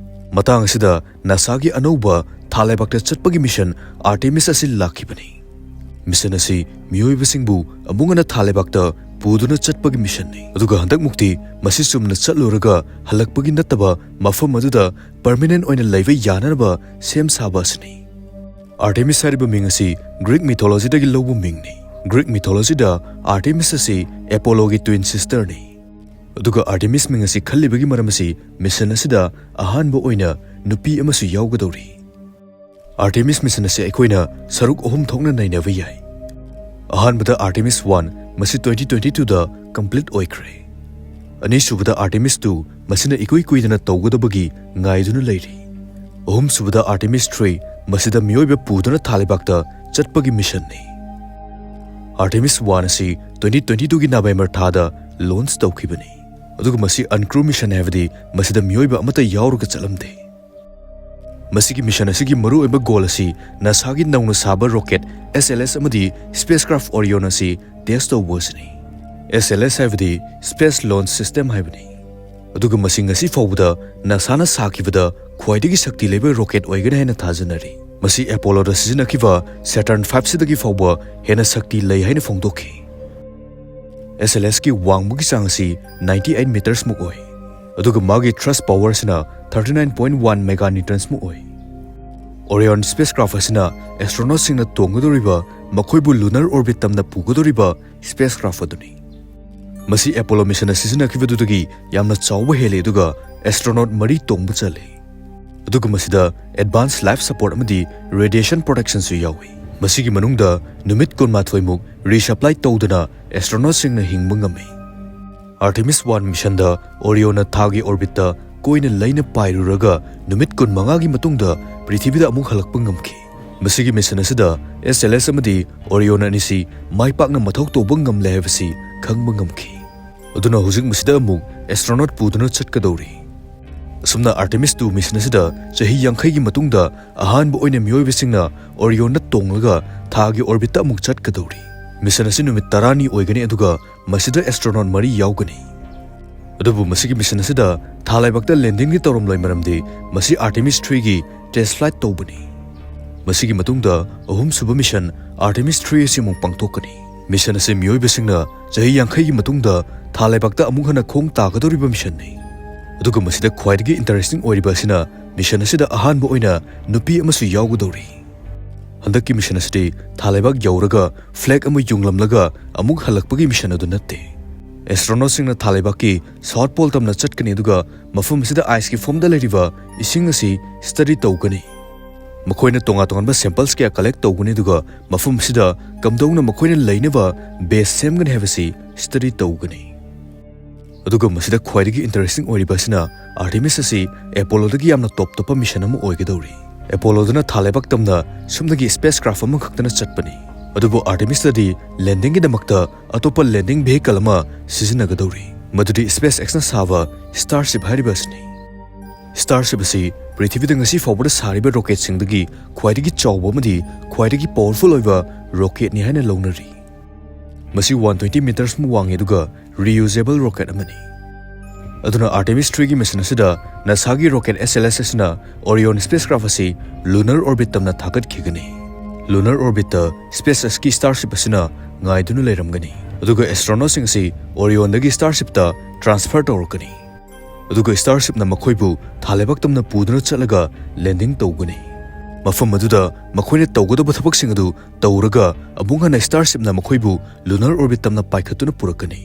ꯃꯇꯥꯡ ꯑꯁꯤꯗ ꯅꯥꯁꯥꯒꯤ ꯑꯅꯧꯕ ꯊꯥ ꯂꯩꯕꯥꯛꯇ ꯆꯠꯄꯒꯤ ꯃꯤꯁꯟ ꯑꯥꯔꯇꯦꯃꯤꯁ ꯑꯁꯤ ꯂꯥꯛꯈꯤꯕꯅꯤ꯫ ꯃꯤꯁꯟ ꯑꯁꯤ ꯃꯤꯑꯣꯏꯕꯁꯤꯡꯕꯨ ꯑꯃꯨꯛ ꯍꯟꯅ ꯊꯥ ꯂꯩꯕꯥꯛꯇ ꯄꯨꯗꯨꯅ ꯆꯠꯄꯒꯤ ꯃꯤꯁꯟꯅꯤ꯫ ꯑꯗꯨꯒ ꯍꯟꯗꯛꯃꯨꯛꯇꯤ ꯃꯁꯤ ꯆꯨꯝꯅ ꯆꯠꯂꯨꯔꯒ ꯍꯜꯂꯛꯄꯒꯤ ꯅꯠꯇꯕ, ꯃꯐꯝ ꯑꯗꯨꯗ ꯄꯔꯃꯤꯅꯦꯟ ꯑꯣꯏꯅ ꯂꯩꯕ ꯌꯥꯅꯅꯕ ꯁꯦꯝ ꯁꯥꯕ ꯑꯁꯤꯅꯤ꯫ ꯑꯥꯔꯇꯦꯃꯤꯁ ꯍꯥꯏꯔꯤꯕ ꯃꯤꯡ ꯑꯁꯤ ꯒ꯭ꯔꯤꯛ ꯃꯤꯊꯣꯂꯣꯖꯤꯗꯒꯤ ꯂꯧꯕ ꯃꯤꯡꯅꯤ꯫ ꯒ꯭ꯔꯤꯛ ꯃꯤꯊꯣꯂꯣꯖꯤꯗ ꯑꯥꯔꯇꯦꯃꯤꯁ ꯑꯁꯤ ꯑꯦꯄꯣꯂꯣꯒꯤ ꯇ꯭ꯋꯤꯟ ꯁꯤꯁꯇꯔꯅꯤ꯫ ꯑꯗꯨꯒ ꯑꯥꯔꯇꯦꯃꯤꯁ ꯃꯤꯡ ꯑꯁꯤ ꯈꯜꯂꯤꯕꯒꯤ ꯃꯔꯝ ꯑꯁꯤ ꯃꯤꯁꯟ ꯑꯁꯤꯗ ꯑꯍꯥꯟꯕ ꯑꯣꯏꯅ ꯅꯨꯄꯤ ꯑꯃꯁꯨ ꯌꯥꯎꯒꯗꯧꯔꯤ꯫ ꯑꯥꯔꯇꯦꯃꯤꯁ ꯃꯤꯁꯟ ꯑꯁꯤ ꯑꯩꯈꯣꯏꯅ ꯁꯔꯨꯛ ꯑꯍꯨꯝ ꯊꯣꯛꯅ ꯅꯩꯅꯕ ꯌꯥꯏ꯫ ꯑꯍꯥꯟꯕꯗ ꯑꯥꯔꯇꯦꯃꯤꯁ ꯋꯥꯟ, ꯃꯁꯤ ꯇ꯭ꯋꯦꯟꯇꯤ ꯇ꯭ꯋꯦꯟꯇꯤ ꯇꯨꯗ ꯀꯝꯄ꯭ꯂꯤꯠ ꯑꯣꯏꯈ꯭ꯔꯦ꯫ ꯑꯅꯤꯁꯨꯕꯗ ꯑꯥꯔꯇꯦꯃꯤꯁ ꯇꯨ, ꯃꯁꯤꯅ ꯏꯀꯨꯏ ꯀꯨꯏꯗꯅ ꯇꯧꯒꯗꯕꯒꯤ ꯉꯥꯏꯗꯨꯅ ꯂꯩꯔꯤ꯫ ꯑꯍꯨꯝꯁꯨꯕꯗ ꯑꯥꯔꯇꯦꯃꯤꯁ ꯊ꯭ꯔꯤ, ꯃꯁꯤꯗ ꯃꯤꯑꯣꯏꯕ ꯄꯨꯗꯨꯅ ꯊꯥ ꯂꯩꯕꯥꯛꯇ ꯆꯠꯄꯒꯤ ꯃꯤꯁꯟꯅꯤ꯫ ꯑꯥꯔꯇꯦꯃꯤꯁ ꯋꯥꯟ ꯑꯁꯤ ꯇ꯭ꯋꯦꯟꯇꯤ ꯇ꯭ꯋꯦꯟꯇꯤ ꯇꯨꯒꯤ ꯅꯕꯦꯝꯕꯔ ꯊꯥꯗ ꯂꯣꯟꯆ ꯇꯧꯈꯤꯕꯅꯤ꯫ ꯑꯗꯨꯒ ꯃꯁꯤ ꯑꯟꯀ꯭ꯔꯨ ꯃꯤꯁꯟ, ꯍꯥꯏꯕꯗꯤ ꯃꯁꯤꯗ ꯃꯤꯑꯣꯏꯕ ꯑꯃꯠꯇ ꯌꯥꯎꯔꯒ ꯆꯠꯂꯝꯗꯦ꯫ ꯃꯁꯤꯒꯤ ꯃꯤꯁꯟ ꯑꯁꯤꯒꯤ ꯃꯔꯨꯑꯣꯏꯕ ꯒꯣꯜ ꯑꯁꯤ ꯅꯥꯁꯥꯒꯤ ꯅꯧꯅ ꯁꯥꯕ ꯔꯣꯀꯦꯠ S L S ꯑꯃꯗꯤ ꯁ꯭ꯄꯦꯁ ꯀ꯭ꯔꯥꯐ ꯑꯣꯔꯤꯌꯣꯟ ꯑꯁꯤ ꯇꯦꯁ ꯇꯧꯕ ꯑꯁꯤꯅꯤ꯫ S L S ꯍꯥꯏꯕꯗꯤ ꯁ꯭ꯄꯦꯁ ꯂꯣꯟꯆ ꯁꯤꯁꯇꯦꯝ ꯍꯥꯏꯕꯅꯤ꯫ ꯑꯗꯨꯒ ꯃꯁꯤ ꯉꯁꯤ ꯐꯥꯎꯕꯗ ꯅꯥꯁꯥꯅ ꯁꯥꯈꯤꯕꯗ ꯈ꯭ꯋꯥꯏꯗꯒꯤ ꯁꯛꯇꯤ ꯂꯩꯕ ꯔꯣꯀꯦꯠ ꯑꯣꯏꯒꯅꯤ ꯍꯥꯏꯅ ꯊꯥꯖꯅꯔꯤ꯫ ꯃꯁꯤ ꯑꯦꯄꯣꯂꯣꯗ ꯁꯤꯖꯤꯟꯅꯈꯤꯕ ꯁꯦꯇꯔꯟ ꯐꯥꯏꯚ ꯁꯤꯗꯒꯤ ꯐꯥꯎꯕ ꯍꯦꯟꯅ ꯁꯛꯇꯤ ꯂꯩ ꯍꯥꯏꯅ ꯐꯣꯡꯗꯣꯛꯈꯤ꯫ S L S ꯀꯤ ꯋꯥꯡꯕꯒꯤ ꯆꯥꯡ ꯑꯁꯤ ninety eight meters ꯃꯨꯛ ꯑꯣꯏ, ꯑꯗꯨꯒ ꯃꯥꯒꯤ ꯊ꯭ꯔꯁ ꯄꯥꯋꯔ ꯑꯁꯤꯅ thirty nine point one mega newtons ꯃꯨꯛ ꯑꯣꯏ꯫ ꯑꯣꯔꯤꯌꯣꯟ ꯁ꯭ꯄꯦꯁ ꯀ꯭ꯔꯥꯐ ꯑꯁꯤꯅ ꯑꯦꯁꯇ꯭ꯔꯣꯅꯣꯠꯁꯤꯡꯅ ꯇꯣꯡꯒꯗꯧꯔꯤꯕ, ꯃꯈꯣꯏꯕꯨ ꯂꯨꯅꯔ ꯑꯣꯔꯕꯤꯠ ꯇꯝꯅ ꯄꯨꯒꯗꯧꯔꯤꯕ ꯁ꯭ꯄꯦꯁ ꯀ꯭ꯔꯥꯐ ꯑꯗꯨꯅꯤ꯫ ꯃꯁꯤ ꯑꯦꯄꯣꯂꯣ ꯃꯤꯁꯟꯅ ꯁꯤꯖꯤꯟꯅꯈꯤꯕꯗꯨꯗꯒꯤ ꯌꯥꯝꯅ ꯆꯥꯎꯕ ꯍꯦꯜꯂꯤ, ꯑꯗꯨꯒ ꯑꯦꯁꯇ꯭ꯔꯣꯅꯣꯠ ꯃꯔꯤ ꯇꯣꯡꯕ ꯆꯜꯂꯤ꯫ ꯑꯗꯨꯒ ꯃꯁꯤꯗ advanced life support ꯑꯃꯗꯤ radiation protectionꯁꯨ ꯌꯥꯎꯏ꯫ ꯃꯁꯤꯒꯤ ꯃꯅꯨꯡꯗ ꯅꯨꯃꯤꯠ ꯀꯨꯟꯃꯥꯊꯣꯏ ꯃꯨꯛ resupply ꯇꯧꯗꯅ astronautꯁꯤꯡꯅ ꯍꯤꯡꯕ ꯉꯝꯃꯤ꯫ Artemis one missionꯗ Orionꯅ ꯊꯥꯒꯤ orbitꯇ ꯀꯣꯏꯅ ꯂꯩꯅ ꯄꯥꯏꯔꯨꯔꯒ ꯅꯨꯃꯤꯠ ꯀꯨꯟꯃꯉꯥꯒꯤ ꯃꯇꯨꯡꯗ ꯄ꯭ꯔꯤꯊꯤꯕꯤꯗ ꯑꯃꯨꯛ ꯍꯜꯂꯛꯄ ꯉꯝꯈꯤ꯫ ꯃꯁꯤꯒꯤ mission ꯑꯁꯤꯗ S L S ꯑꯃꯗꯤ Orion ꯑꯅꯤꯁꯤ ꯃꯥꯏ ꯄꯥꯛꯅ ꯃꯊꯧ ꯇꯧꯕ ꯉꯝꯂꯦ ꯍꯥꯏꯕꯁꯤ ꯈꯪꯕ ꯉꯝꯈꯤ꯫ ꯑꯗꯨꯅ ꯍꯧꯖꯤꯛ ꯃꯁꯤꯗ ꯑꯃꯨꯛ astronaut ꯄꯨꯗꯨꯅ ꯆꯠꯀꯗꯧꯔꯤ꯫ ꯑꯁꯨꯝꯅ Artemis two mission ꯑꯁꯤꯗ ꯆꯍꯤ ꯌꯥꯡꯈꯩꯒꯤ ꯃꯇꯨꯡꯗ ꯑꯍꯥꯟꯕ ꯑꯣꯏꯅ ꯃꯤꯑꯣꯏꯕꯁꯤꯡꯅ Orionꯗ ꯇꯣꯡꯂꯒ ꯊꯥꯒꯤ orbitꯇ ꯑꯃꯨꯛ ꯆꯠꯀꯗꯧꯔꯤ꯫ Mission ꯑꯁꯤ ꯅꯨꯃꯤꯠ ꯇꯔꯥꯅꯤ ꯑꯣꯏꯒꯅꯤ, ꯑꯗꯨꯒ ꯃꯁꯤꯗ astronaut ꯃꯔꯤ ꯌꯥꯎꯒꯅꯤ꯫ ꯑꯗꯨꯕꯨ ꯃꯁꯤꯒꯤ mission ꯑꯁꯤꯗ ꯊꯥ ꯂꯩꯕꯥꯛꯇ landingꯗꯤ ꯇꯧꯔꯝꯂꯣꯏ, ꯃꯔꯝꯗꯤ ꯃꯁꯤ Artemis threeꯒꯤ test flight ꯇꯧꯕꯅꯤ꯫ ꯃꯁꯤꯒꯤ ꯃꯇꯨꯡꯗ ꯑꯍꯨꯝꯁꯨꯕ mission Artemis three ꯑꯁꯤ ꯑꯃꯨꯛ ꯄꯥꯡꯊꯣꯛꯀꯅꯤ꯫ Mission ꯑꯁꯤ ꯃꯤꯑꯣꯏꯕꯁꯤꯡꯅ ꯆꯍꯤ ꯌꯥꯡꯈꯩꯒꯤ ꯃꯇꯨꯡꯗ ꯊꯥ ꯂꯩꯕꯥꯛꯇ ꯑꯃꯨꯛ ꯍꯟꯅ ꯈꯣꯡ ꯇꯥꯒꯗꯧꯔꯤꯕ missionꯅꯤ꯫ ꯑꯗꯨꯒ ꯃꯁꯤꯗ ꯈ꯭ꯋꯥꯏꯗꯒꯤ interesting ꯑꯣꯏꯔꯤꯕ ꯑꯁꯤꯅ mission ꯑꯁꯤꯗ ꯑꯍꯥꯟꯕ ꯑꯣꯏꯅ ꯅꯨꯄꯤ ꯑꯃꯁꯨ ꯌꯥꯎꯒꯗꯧꯔꯤ꯫ ꯍꯟꯗꯛꯀꯤ mission ꯑꯁꯤꯗꯤ ꯊꯥ ꯂꯩꯕꯥꯛ ꯌꯧꯔꯒ flag ꯑꯃ ꯌꯨꯡꯂꯝꯂꯒ ꯑꯃꯨꯛ ꯍꯜꯂꯛꯄꯒꯤ mission ꯑꯗꯨ ꯅꯠꯇꯦ꯫ Astronautꯁꯤꯡꯅ ꯊꯥ ꯂꯩꯕꯥꯛꯀꯤ South Pole ꯇꯝꯅ ꯆꯠꯀꯅꯤ, ꯑꯗꯨꯒ ꯃꯐꯝ ꯑꯁꯤꯗ iceꯀꯤ form ꯗ ꯂꯩꯔꯤꯕ ꯏꯁꯤꯡ ꯑꯁꯤ study ꯇꯧꯒꯅꯤ꯫ ꯃꯈꯣꯏꯅ ꯇꯣꯉꯥꯟ ꯇꯣꯉꯥꯟꯕ samples ꯀꯌꯥ collect ꯇꯧꯒꯅꯤ, ꯑꯗꯨꯒ ꯃꯐꯝ ꯑꯁꯤꯗ ꯀꯝꯗꯧꯅ ꯃꯈꯣꯏꯅ ꯂꯩꯅꯕ base ꯁꯦꯝꯒꯅꯤ ꯍꯥꯏꯕꯁꯤ study ꯇꯧꯒꯅꯤ꯫ ꯑꯗꯨꯒ ꯃꯁꯤꯗ ꯈ꯭ꯋꯥꯏꯗꯒꯤ interesting ꯑꯣꯏꯔꯤꯕ ꯑꯁꯤꯅ Artemis ꯑꯁꯤ Apolloꯗꯒꯤ ꯌꯥꯝꯅ top top mission ꯑꯃ ꯑꯣꯏꯒꯗꯧꯔꯤ꯫ Apolloꯗꯅ ꯊꯥ ꯂꯩꯕꯥꯛ ꯇꯝꯅ ꯁꯨꯞꯅꯒꯤ spacecraft ꯑꯃꯈꯛꯇꯅ ꯆꯠꯄꯅꯤ꯫ ꯑꯗꯨꯕꯨ Artemisꯇꯗꯤ landingꯒꯤꯗꯃꯛꯇ ꯑꯇꯣꯞꯄ landing vehicle ꯑꯃ ꯁꯤꯖꯤꯟꯅꯒꯗꯧꯔꯤ, ꯃꯗꯨꯗꯤ SpaceXꯅ ꯁꯥꯕ Starship ꯍꯥꯏꯔꯤꯕ ꯑꯁꯤꯅꯤ꯫ Starship ꯑꯁꯤ ꯄ꯭ꯔꯤꯊꯤꯕꯤꯗ ꯉꯁꯤ ꯐꯥꯎꯕꯗ ꯁꯥꯔꯤꯕ rocketꯁꯤꯡꯗꯒꯤ ꯈ꯭ꯋꯥꯏꯗꯒꯤ ꯆꯥꯎꯕ ꯑꯃꯗꯤ ꯈ꯭ꯋꯥꯏꯗꯒꯤ powerful ꯑꯣꯏꯕ rocketꯅꯤ ꯍꯥꯏꯅ ꯂꯧꯅꯔꯤ꯫ ꯃꯁꯤ one twenty meters ꯃꯨꯛ ꯋꯥꯡꯉꯤ, ꯑꯗꯨꯒ reusable rocket ꯑꯃꯅꯤ꯫ ꯑꯗꯨꯅ Artemis threeꯒꯤ mission ꯑꯁꯤꯗ NASAꯒꯤ rocket S L S ꯑꯁꯤꯅ Orion spacecraft ꯑꯁꯤ lunar orbit ꯇꯝꯅ ꯊꯥꯒꯠꯈꯤꯒꯅꯤ꯫ Lunar orbitꯇ SpaceXꯀꯤ Starship ꯑꯁꯤꯅ ꯉꯥꯏꯗꯨꯅ ꯂꯩꯔꯝꯒꯅꯤ, ꯑꯗꯨꯒ astronautꯁꯤꯡ ꯑꯁꯤ Orionꯗꯒꯤ Starshipꯇ transfer ꯇꯧꯔꯛꯀꯅꯤ꯫ ꯑꯗꯨꯒ Starshipꯅ ꯃꯈꯣꯏꯕꯨ ꯊꯥ ꯂꯩꯕꯥꯛ ꯇꯝꯅ ꯄꯨꯗꯨꯅ ꯆꯠꯂꯒ landing ꯇꯧꯒꯅꯤ꯫ ꯃꯐꯝ ꯑꯗꯨꯗ ꯃꯈꯣꯏꯅ ꯇꯧꯒꯗꯕ ꯊꯕꯛꯁꯤꯡ ꯑꯗꯨ ꯇꯧꯔꯒ ꯑꯃꯨꯛ ꯍꯟꯅ Starshipꯅ ꯃꯈꯣꯏꯕꯨ lunar orbit ꯇꯝꯅ ꯄꯥꯏꯈꯠꯇꯨꯅ ꯄꯨꯔꯛꯀꯅꯤ꯫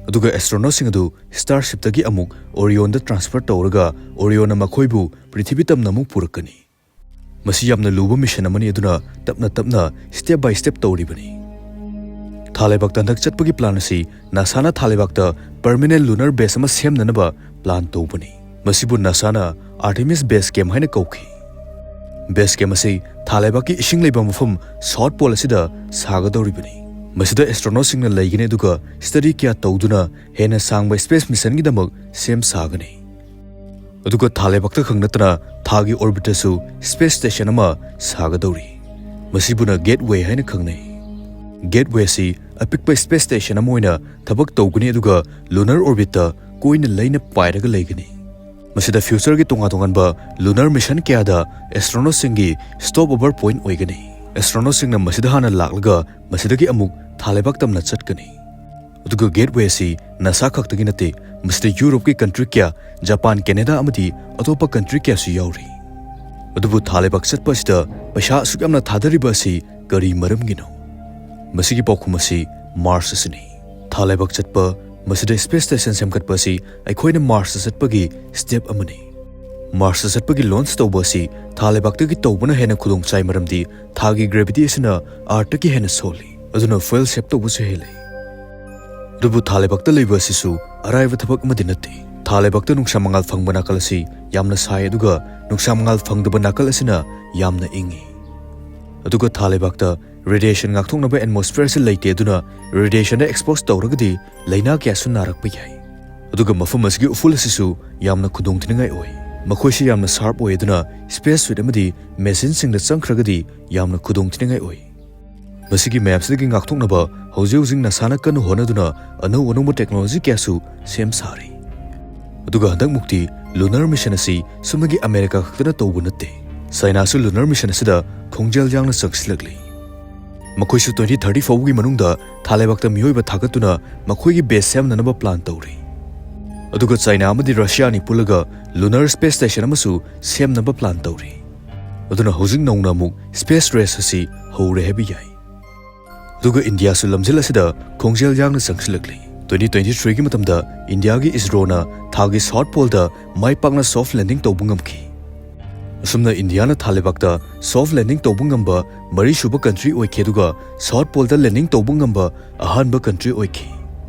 ꯑꯗꯨꯒ ꯑꯦꯁꯇ꯭ꯔꯣꯅꯣꯠꯁꯤꯡ ꯑꯗꯨ ꯁ꯭ꯇꯥꯔꯁꯤꯞꯇꯒꯤ ꯑꯃꯨꯛ ꯑꯣꯔꯤꯌꯣꯟꯗ ꯇ꯭ꯔꯥꯟꯁꯐꯔ ꯇꯧꯔꯒ ꯑꯣꯔꯤꯌꯣꯟꯅ ꯃꯈꯣꯏꯕꯨ ꯄ꯭ꯔꯤꯊꯤꯕꯤ ꯇꯝꯅ ꯑꯃꯨꯛ ꯄꯨꯔꯛꯀꯅꯤ꯫ ꯃꯁꯤ ꯌꯥꯝꯅ ꯂꯨꯕ ꯃꯤꯁꯟ ꯑꯃꯅꯤ, ꯑꯗꯨꯅ ꯇꯞꯅ ꯇꯞꯅ, ꯁ꯭ꯇꯦꯞ ꯕꯥꯏ ꯁ꯭ꯇꯦꯞ ꯇꯧꯔꯤꯕꯅꯤ꯫ ꯊꯥ ꯂꯩꯕꯥꯛꯇ ꯍꯟꯗꯛ ꯆꯠꯄꯒꯤ ꯄ꯭ꯂꯥꯟ ꯑꯁꯤ ꯅꯥꯁꯥꯅ ꯊꯥ ꯂꯩꯕꯥꯛꯇ ꯄꯔꯃꯦꯅꯦꯟ ꯂꯨꯅꯔ ꯕꯦꯁ ꯑꯃ ꯁꯦꯝꯅꯅꯕ ꯄ꯭ꯂꯥꯟ ꯇꯧꯕꯅꯤ꯫ ꯃꯁꯤꯕꯨ ꯅꯥꯁꯥꯅ ꯑꯥꯔꯇꯦꯃꯤꯁ ꯕꯦꯁ ꯀꯦꯝ ꯍꯥꯏꯅ ꯀꯧꯈꯤ꯫ ꯕꯦꯁ ꯀꯦꯝ ꯑꯁꯤ ꯊꯥ ꯂꯩꯕꯥꯛꯀꯤ ꯏꯁꯤꯡ ꯂꯩꯕ ꯃꯐꯝ ꯁꯥꯎꯠ ꯄꯣꯜ ꯑꯁꯤꯗ ꯁꯥꯒꯗꯧꯔꯤꯕꯅꯤ꯫ ꯃꯁꯤꯗ ꯑꯦꯁꯇ꯭ꯔꯣꯅꯣꯠꯁꯤꯡꯅ ꯂꯩꯒꯅꯤ, ꯑꯗꯨꯒ ꯁ꯭ꯇꯗꯤ ꯀꯌꯥ ꯇꯧꯗꯨꯅ ꯍꯦꯟꯅ ꯁꯥꯡꯕ ꯁ꯭ꯄꯦꯁ ꯃꯤꯁꯟꯒꯤꯗꯃꯛ ꯁꯦꯝ ꯁꯥꯒꯅꯤ꯫ ꯑꯗꯨꯒ ꯊꯥ ꯂꯩꯕꯥꯛꯇ ꯈꯛ ꯅꯠꯇꯅ ꯊꯥꯒꯤ ꯑꯣꯔꯕꯤꯠꯇꯁꯨ ꯁ꯭ꯄꯦꯁ ꯁ꯭ꯇꯦꯁꯟ ꯑꯃ ꯁꯥꯒꯗꯧꯔꯤ꯫ ꯃꯁꯤꯕꯨꯅ ꯒꯦꯠꯋꯦ ꯍꯥꯏꯅ ꯈꯪꯅꯩ꯫ ꯒꯦꯠꯋꯦ ꯑꯁꯤ ꯑꯄꯤꯛꯄ ꯁ꯭ꯄꯦꯁ ꯁ꯭ꯇꯦꯁꯟ ꯑꯃ ꯑꯣꯏꯅ ꯊꯕꯛ ꯇꯧꯒꯅꯤ, ꯑꯗꯨꯒ ꯂꯨꯅꯔ ꯑꯣꯔꯕꯤꯠꯇ ꯀꯣꯏꯅ ꯂꯩꯅ ꯄꯥꯏꯔꯒ ꯂꯩꯒꯅꯤ꯫ ꯃꯁꯤꯗ ꯐ꯭ꯌꯨꯆꯔꯒꯤ ꯇꯣꯉꯥꯟ ꯇꯣꯉꯥꯟꯕ ꯂꯨꯅꯔ ꯃꯤꯁꯟ ꯀꯌꯥꯗ ꯑꯦꯁꯇ꯭ꯔꯣꯅꯣꯠꯁꯤꯡꯒꯤ ꯁ꯭ꯇꯣꯞ ꯑꯣꯚꯔ ꯄꯣꯏꯟꯠ ꯑꯣꯏꯒꯅꯤ꯫ ꯑꯦꯁꯇ꯭ꯔꯣꯅꯣꯠꯁꯤꯡꯅ ꯃꯁꯤꯗ ꯍꯥꯟꯅ ꯂꯥꯛꯂꯒ ꯃꯁꯤꯗꯒꯤ ꯑꯃꯨꯛ ꯊꯥ ꯂꯩꯕꯥꯛ ꯇꯝꯅ ꯆꯠꯀꯅꯤ꯫ ꯑꯗꯨꯒ ꯒꯦꯠꯋꯦ ꯑꯁꯤ ꯅꯥꯁꯥ ꯈꯛꯇꯒꯤ ꯅꯠꯇꯦ, ꯃꯁꯤꯗ ꯌꯨꯔꯣꯞꯀꯤ ꯀꯟꯇ꯭ꯔꯤ ꯀꯌꯥ, ꯖꯄꯥꯟ, ꯀꯦꯅꯦꯗꯥ ꯑꯃꯗꯤ ꯑꯇꯣꯞꯄ ꯀꯟꯇ꯭ꯔꯤ ꯀꯌꯥꯁꯨ ꯌꯥꯎꯔꯤ꯫ ꯑꯗꯨꯕꯨ ꯊꯥ ꯂꯩꯕꯥꯛ ꯆꯠꯄ ꯑꯁꯤꯗ ꯄꯩꯁꯥ ꯑꯁꯨꯛ ꯌꯥꯝꯅ ꯊꯥꯗꯔꯤꯕ ꯑꯁꯤ ꯀꯔꯤ ꯃꯔꯝꯒꯤꯅꯣ? ꯃꯁꯤꯒꯤ ꯄꯥꯎꯈꯨꯝ ꯑꯁꯤ ꯃꯥꯔꯁ ꯑꯁꯤꯅꯤ꯫ ꯊꯥ ꯂꯩꯕꯥꯛ ꯆꯠꯄ, ꯃꯁꯤꯗ ꯁ꯭ꯄꯦꯁ ꯁ꯭ꯇꯦꯁꯟ ꯁꯦꯝꯒꯠꯄ ꯑꯁꯤ ꯑꯩꯈꯣꯏꯅ ꯃꯥꯔꯁꯇ ꯆꯠꯄꯒꯤ ꯁ꯭ꯇꯦꯞ ꯑꯃꯅꯤ꯫ ꯃꯥꯔꯁꯇ ꯆꯠꯄꯒꯤ ꯂꯣꯟꯆ ꯇꯧꯕ ꯑꯁꯤ ꯊꯥ ꯂꯩꯕꯥꯛꯇꯒꯤ ꯇꯧꯕꯅ ꯍꯦꯟꯅ ꯈꯨꯗꯣꯡ ꯆꯥꯏ, ꯃꯔꯝꯗꯤ ꯊꯥꯒꯤ ꯒ꯭ꯔꯦꯚꯤꯇꯤ ꯑꯁꯤꯅ ꯑꯥꯔꯊꯀꯤ ꯍꯦꯟꯅ ꯁꯣꯜꯂꯤ, ꯑꯗꯨꯅ ꯐ꯭ꯌꯨꯑꯦꯜ ꯁꯦꯚ ꯇꯧꯕꯁꯨ ꯍꯦꯜꯂꯤ꯫ ꯑꯗꯨꯕꯨ ꯊꯥ ꯂꯩꯕꯥꯛꯇ ꯂꯩꯕ ꯑꯁꯤꯁꯨ ꯑꯔꯥꯏꯕ ꯊꯕꯛ ꯑꯃꯗꯤ ꯅꯠꯇꯦ꯫ ꯊꯥ ꯂꯩꯕꯥꯛꯇ ꯅꯨꯡꯁꯥ ꯃꯉꯥꯜ ꯐꯪꯕ ꯅꯥꯀꯜ ꯑꯁꯤ ꯌꯥꯝꯅ ꯁꯥꯏ, ꯑꯗꯨꯒ ꯅꯨꯡꯁꯥ ꯃꯉꯥꯜ ꯐꯪꯗꯕ ꯅꯥꯀꯜ ꯑꯁꯤꯅ ꯌꯥꯝꯅ ꯏꯪꯏ꯫ ꯑꯗꯨꯒ ꯊꯥ ꯂꯩꯕꯥꯛꯇ ꯔꯦꯗꯤꯌꯦꯁꯟ ꯉꯥꯛꯊꯣꯛꯅꯕ ꯑꯦꯠꯃꯣꯁꯐꯤꯌꯔꯁꯤ ꯂꯩꯇꯦ, ꯑꯗꯨꯅ ꯔꯦꯗꯤꯌꯦꯁꯟꯗ ꯑꯦꯛꯁꯄꯣꯖ ꯇꯧꯔꯒꯗꯤ ꯂꯥꯏꯅꯥ ꯀꯌꯥꯁꯨ ꯅꯥꯔꯛꯄ ꯌꯥꯏ꯫ ꯑꯗꯨꯒ ꯃꯐꯝ ꯑꯁꯤꯒꯤ ꯎꯐꯨꯜ ꯑꯁꯤꯁꯨ ꯌꯥꯝꯅ ꯈꯨꯗꯣꯡꯊꯤꯅꯤꯡꯉꯥꯏ ꯑꯣꯏ꯫ ꯃꯈꯣꯏꯁꯤ ꯌꯥꯝꯅ ꯁꯥꯔꯞ ꯑꯣꯏ, ꯑꯗꯨꯅ ꯁ꯭ꯄꯦꯁ ꯁꯨꯏꯠ ꯑꯃꯗꯤ ꯃꯦꯁꯤꯟꯁꯤꯡꯗ ꯆꯪꯈ꯭ꯔꯒꯗꯤ ꯌꯥꯝꯅ ꯈꯨꯗꯣꯡꯊꯤꯅꯤꯡꯉꯥꯏ ꯑꯣꯏ꯫ ꯃꯁꯤꯒꯤ ꯃꯌꯥꯝꯁꯤꯗꯒꯤ ꯉꯥꯛꯊꯣꯛꯅꯕ ꯍꯧꯖꯤꯛ ꯍꯧꯖꯤꯛ ꯅꯥꯁꯥꯅ ꯀꯟꯅ ꯍꯣꯠꯅꯗꯨꯅ ꯑꯅꯧ ꯑꯅꯧꯕ ꯇꯦꯛꯅꯣꯂꯣꯖꯤ ꯀꯌꯥꯁꯨ ꯁꯦꯝ ꯁꯥꯔꯤ꯫ ꯑꯗꯨꯒ ꯍꯟꯗꯛꯃꯨꯛꯇꯤ ꯂꯨꯅꯔ ꯃꯤꯁꯟ ꯑꯁꯤ ꯁꯨꯞꯅꯒꯤ ꯑꯃꯦꯔꯤꯀꯥ ꯈꯛꯇꯅ ꯇꯧꯕ ꯅꯠꯇꯦ꯫ ꯆꯥꯏꯅꯥꯁꯨ ꯂꯨꯅꯔ ꯃꯤꯁꯟ ꯑꯁꯤꯗ ꯈꯣꯡꯖꯦꯜ ꯌꯥꯡꯅ ꯆꯪꯁꯤꯜꯂꯛꯂꯤ꯫ ꯃꯈꯣꯏꯁꯨ ꯇ꯭ꯋꯦꯟꯇꯤ ꯊꯥꯔꯇꯤ ꯐꯥꯎꯕꯒꯤ ꯃꯅꯨꯡꯗ ꯊꯥ ꯂꯩꯕꯥꯛꯇ ꯃꯤꯑꯣꯏꯕ ꯊꯥꯒꯠꯇꯨꯅ ꯃꯈꯣꯏꯒꯤ ꯕꯦꯁ ꯁꯦꯝꯅꯅꯕ ꯄ꯭ꯂꯥꯟ ꯇꯧꯔꯤ꯫ ꯑꯗꯨꯒ ꯆꯥꯏꯅꯥ ꯑꯃꯗꯤ ꯔꯁꯤꯌꯥ ꯑꯅꯤ ꯄꯨꯜꯂꯒ ꯂꯨꯅꯔ ꯁ꯭ꯄꯦꯁ ꯁ꯭ꯇꯦꯁꯟ ꯑꯃꯁꯨ ꯁꯦꯝꯅꯕ ꯄ꯭ꯂꯥꯟ ꯇꯧꯔꯤ꯫ ꯑꯗꯨꯅ ꯍꯧꯖꯤꯛ ꯅꯧꯅ ꯑꯃꯨꯛ ꯁ꯭ꯄꯦꯁ ꯔꯦꯁ ꯑꯁꯤ ꯍꯧꯔꯦ ꯍꯥꯏꯕ ꯌꯥꯏ꯫ ꯑꯗꯨꯒ ꯏꯟꯗꯤꯌꯥꯁꯨ ꯂꯝꯖꯦꯜ ꯑꯁꯤꯗ ꯈꯣꯡꯖꯦꯜ ꯌꯥꯡꯅ ꯆꯪꯁꯤꯜꯂꯛꯂꯤ꯫ ꯇ꯭ꯋꯦꯟꯇꯤ ꯇ꯭ꯋꯦꯟꯇꯤ ꯊ꯭ꯔꯤꯒꯤ ꯃꯇꯝꯗ ꯏꯟꯗꯤꯌꯥꯒꯤ ꯏꯁꯔꯣꯅ ꯊꯥꯒꯤ ꯁꯥꯎꯠ ꯄꯣꯜꯗ ꯃꯥꯏ ꯄꯥꯛꯅ ꯁꯣꯐ ꯂꯦꯟꯗꯤꯡ ꯇꯧꯕ ꯉꯝꯈꯤ꯫ ꯑꯁꯨꯝꯅ ꯏꯟꯗꯤꯌꯥꯅ ꯊꯥ ꯂꯩꯕꯥꯛꯇ ꯁꯣꯐ ꯂꯦꯟꯗꯤꯡ ꯇꯧꯕ ꯉꯝꯕ ꯃꯔꯤꯁꯨꯕ ꯀꯟꯇ꯭ꯔꯤ ꯑꯣꯏꯈꯤ, ꯑꯗꯨꯒ ꯁꯥꯎꯠ ꯄꯣꯜꯗ ꯂꯦꯟꯗꯤꯡ ꯇꯧꯕ ꯉꯝꯕ ꯑꯍꯥꯟꯕ ꯀꯟꯇ꯭ꯔꯤ ꯑꯣꯏꯈꯤ꯫